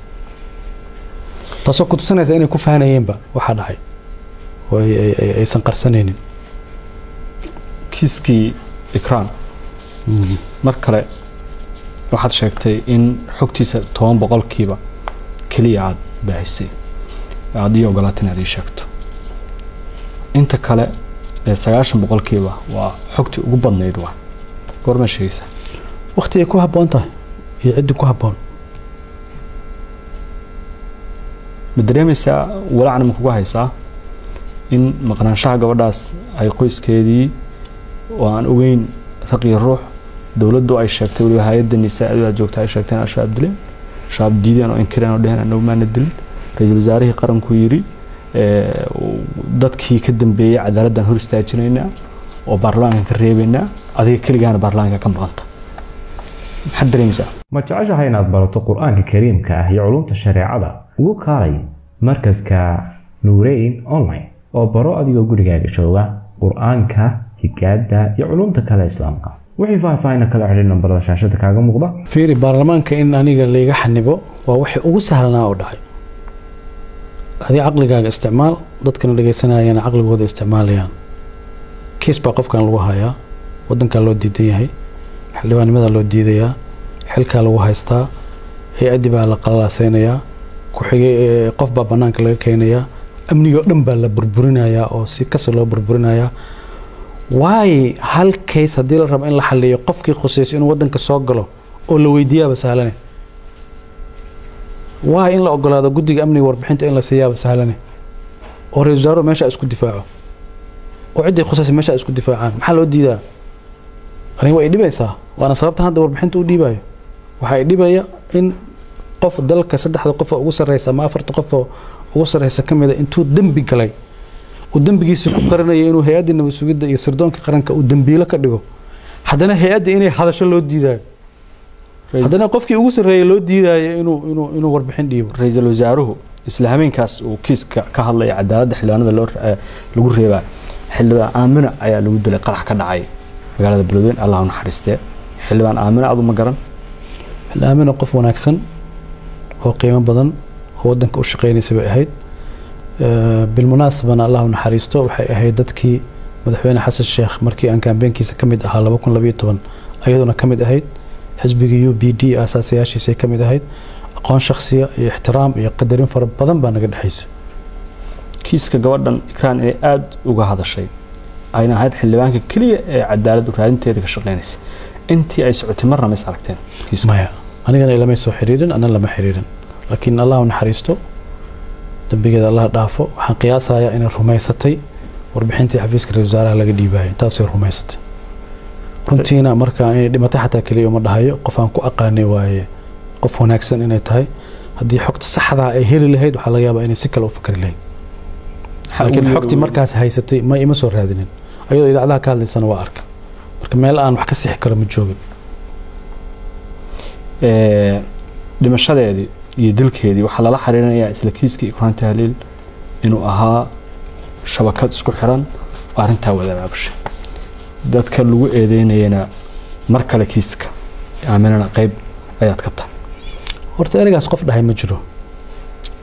taasoo ku tusinaysa inay ku fahanayeenba waxaa dhacay oo aysan qarsanaynin. Kiiskii Ikraan, mar kale waxaad sheegtay in xogtiisa 10% keliya aad baahisay, aad ii ogolaatay inaad ii sheegto. Inta kale ee 90% waa xogtii ugu badnayd. Waa goorma sheegaysaa? Waqti ay ku habboon tahay iyo ciddii ku habboon. Ma dareemaysaa, walacna ma kugu haysaa in maqnaanshaha gabadhaas ay qoyskeedii oo aan ogeyn raq iyo ruux, dowladdu ay sheegtay, weliba hay-adda nisaa aad joogta ay sheegtay in Al-Shabaab dileen, Shabaab diideen oo inkireen oo dheheen anagu maana dilin, ra-iisul wasaarihii qaranku yidhi dadkii ka dambeeyey cadaaladdan hor istaajinaynaa oo baarlamaanka ka reebaynaa, adiga keligaana baarlamaanka ka maqanta, maxaad dareemaysaa? Ma jeceshahay inaad barato Qur-aanka Kariimka ah iyo culumta shareecada? Ugu kaalay markaska Nuureyn Online oo baro adigoo gurigaaga jooga Qur-aanka, higaada iyo culumta kale Islaamka. Wixii faahfaahin kala xidhiir nambarada shaashada kaaga muuqda. Fiiri, baarlamaanka in aniga layga xanibo waa waxay ugu sahlanaa oo dhacay. Adiga caqligaaga isticmaal, dadkana dhegaysanayana caqligooda isticmaalayaan. Kiis baa qofkan lagu hayaa. Wadankaa loo diidan yahay, xildhibaannimada loo diidayaa, xilkaa lagu haystaa, hay-addii baa la qalalaaseynayaa, ku-xigay qof baa banaanka laga keenayaa, amnigii oo dhan baa la burburinayaa oo si kasta loo burburinayaa. Waay, hal case haddii la rabo in la xaliyo, qofkii khusayso inuu wadanka soo galo oo la weydiiyaaba sahlane. Waay, in la ogolaado guddiga amniga warbixinta in la siiyaaba sahlane, oo ra-isul wasaaruhu meesha isku difaaco oo ciddii khusaysa meesha isku difaacaan. Maxaa loo diidaa? Aniga waa i dhibaysaa, waana sababta hadda warbixinta u dhiibayo. Waxaa i dhibaya in qof dalka saddexda qof oo ugu sarreysa ama afarta qof oo ugu sarreysa ka mida intuu dembi galay uu dembigiisa ku qaranaya inuu hay-addii nabad sugidda iyo sirdoonka qaranka uu dembiilo ka dhigo, haddana hay-adda inay hadasho loo diidayo, haddana qofkii ugu sarreeyay loo diidayo inuu warbixin dhiibo. Ra-iisul wasaaruhu isla habeenkaas uu kiiska ka hadlaya cadaaladda xildhibaanada loo lagu reebaa, xildhibaan Aamina ayaa lagu dilay qarax ka dhacay magaalada Beledweyne, Allah u naxariistee. Xildhibaan Aamina adu ma garan? Aamina qof wanaagsan oo qiimo badan oo wadanka u shaqeynaysa bay ahayd. Bilmunaasabana, Allah u naxariisto, waxay ahayd dadkii madaxweyne Xasan Sheekh markii aan kaambeenkiisa ka mid ahaa 2012 ayaduna ka mid ahayd, xisbiga UPD aasaasiyaashiisay ka mid ahayd. Aqoon shakhsiya iyo ixtiraam iyo qadarin fara badan baa naga dhexaysa. Kiiska gabadhan Ikraan inay aada uga hadashay, ayna ahayd xildhibaanka keliya ee cadaalad raadinteeda ka shaqeynaysa intii ay socotay, marna ma is aragteen kiiska? Maya, anigana ilamay soo xiriirin, anna lama xiriirin, laakiin Allah u naxariisto, dembigeeda Allah dhaafo. Waxaan qiyaasayaa inay rumaysatay warbixintii xafiiska ra-iisul wasaaraha laga dhiibayo, intaasay rumaysatay runtiina. Marka inay dhimatay xataa keliya uma dhahayo, qof aan ku aqaanay waaye, qof wanaagsan inay tahay. Haddii xogta saxdaa ay heli lahayd, waxaa laga yaabaa inay si kale u fakri lahayd, laakiin xogtii markaas haysatay ma ima soo raadinin. Ayadoo idaacadaha ka hadlaysana waa arkay. Marka meel aan wax ka sixi karo ma joogin. Dhimashadeedii iyo dilkeedii waxaa lala xiriirinayaa isla kiiskii Ikraan Tahliil inuu ahaa shabakad isku xiran oo arrintaa wada abaabushay, dadka lagu eedeynayana mar kale kiiska Aaminana qayb ayaad ka tahay. Horta ereygaas qof dhahay ma jiro.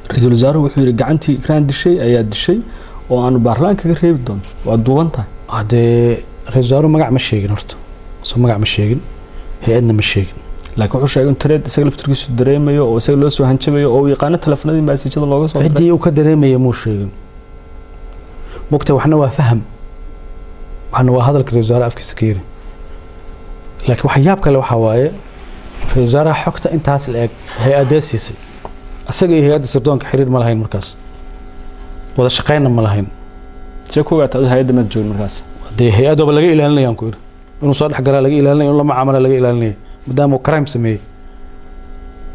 Ra-iisul wasaaruhu wuxuu yidhi gacantii Ikraan dishay ayaa dishay oo aanu baarlamaanka kaga reebi doono, waa duuban tahay. Haddee ra-isul wasaaruhu magac ma sheegin horta, soo magac ma sheegin, hay-adna ma sheegin. Laakiin wuxuu sheegay in tareed isaga laftirkiisu dareemayo oo isaga loo soo hanjabayo oo uu yaqaano telefonadii maasajada looga soo diray. Ciddii uu ka dareemaya muu sheegin mugta. Waxna waa faham, waxna waa hadalka ra-isul wasaare afkiisa ka yiri. Laakiin waxa yaab kale waxaa waaye, ra-isul wasaaraha xogta intaas la eg hay-adee siisay? Isaga iyo hay-adda sirdoonka xiriir ma lahayn markaas, wada shaqaynna ma lahayn. See ku ogaata adu hay-adda maad joogin markaas? Dee hay-adooba laga ilaalinayaan ku yidhi, inuu soo dhex galaa laga ilaalinaya, inuu la macaamala laga ilaalinaya, maadaama uu crime sameeyey.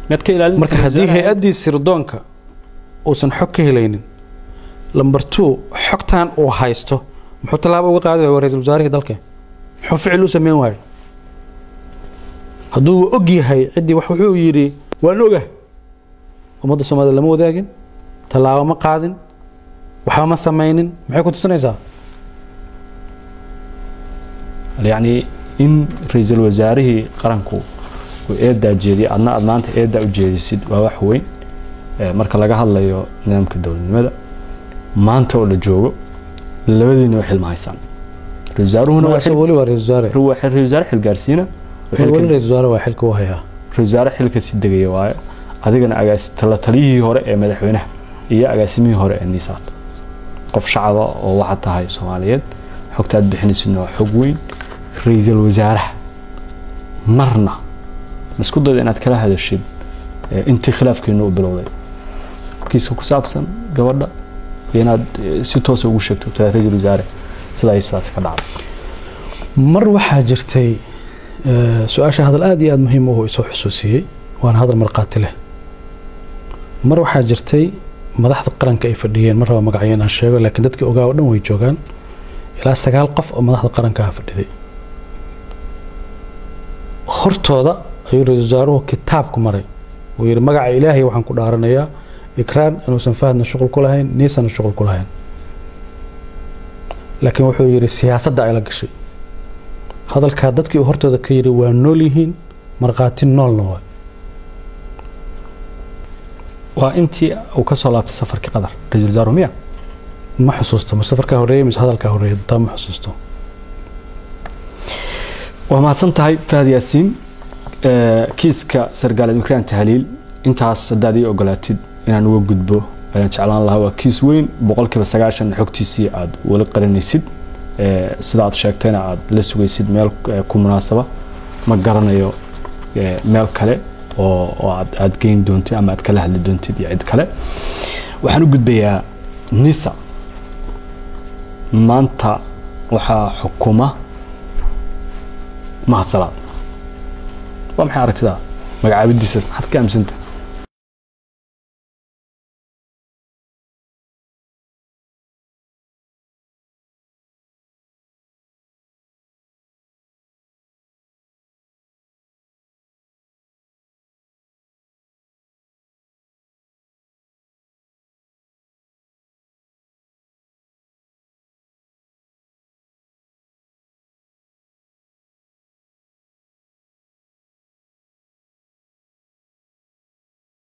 Miyaad ka ilaalin? Marka haddii hay-addii sirdoonka uusan xog ka helaynin, number two, xogtan uu haysto muxuu tallaabo uga qaadi waaya? Waa ra-iisul wasaarihii dalka, muxuu ficil u sameyn waayey hadduu og yahay ciddii wax? Wuxuu yidhi waan ogah, ummadda Soomaalida lama wadaagin, tallaabo ma qaadin, waxba ma samaynin. Maxay ku tusinaysaa? Yacni in ra-iisul wasaarihii qaranku uu eedaa jeediyay, adna aad maanta eedaa u jeedisid, waa wax weyn. Marka laga hadlayo nidaamka dowladnimada maanta oo la joogo, labadiina way xilma haysaan. Ra-iisul wasaaruhuna waa isaga weli waa ra-iisul wasaare. Waa ra-iisul wasaare xilgaarsiina oo weli ra-iisul wasaare waa, xilka u hayaa. Ra-iisul wasaare xilka si degaya waayo, adigana agaas tala taliyihii hore ee madaxweynaha iyo agaasimihii hore ee NISA-d, qof shacaba oo waxaad tahay Soomaaliyeed. Xogta aad bixinaysidna waa xog weyn. Ra-iisul wasaaraha marna ma isku dayda inaad kala hadashid intii khilaafkeenu u bilowday kiiska ku saabsan gabadha, iyo inaad si toosa ugu sheegto taa ra-iisul wasaare sidaa iyo sidaas ka dhacday? Mar waxaa jirtay su-aasha hadal aad iyo aad muhiim u isoo xusuusiyey, waana hadal markhaati leh. Mar waxaa jirtay madaxda qaranka ay fadhiyeen, mar raba magacyo inaan sheego, laakiin dadkii ogaa oo dhan way joogaan, ilaa 9 qof oo madaxda qaranka ah fadhiday. Hortooda ayuu ra-iisul wasaaruhu kitaabku maray, uu yidhi magaca Ilaahay waxaan ku dhaaranayaa Ikraan inuusan Fahadna shuqul ku lahayn, NISA-na shuqul ku lahayn, laakiin wuxuu yidhi siyaasadda ay la gashay. Hadalkaa dadkii uu hortooda ka yidhi waa nool yihiin, markhaati noolna waa. Waa intii uu ka soo laabtay safarkii Qatar ra-iisul wasaaruhu miya? Ma xusuusto, ma safarkaa horreeyey mise hadalkaa horreeyey, taa ma xusuusto. Waa mahadsan tahay, Fahad Yaasiin. Kiiska sargaaleed Ikraan Tahliil intaas haddaad ii ogolaatid inaan uga gudbo ayaan jeclaan lahaa. Waa kiis weyn, 90% xogtiisii aad wali qarinaysid, sida aad sheegtayna aad la sugaysid meel ku munaasaba. Ma garanayo meel kale oo aad geyn doontid ama aad kala hadli doontid iyo cid kale. Waxaan u gudbayaa NISA. Maanta waxaa xukuma Mahad Salaad. Waa maxay aragtidaa magacaabidiisa? Maxaad ka aaminsanta?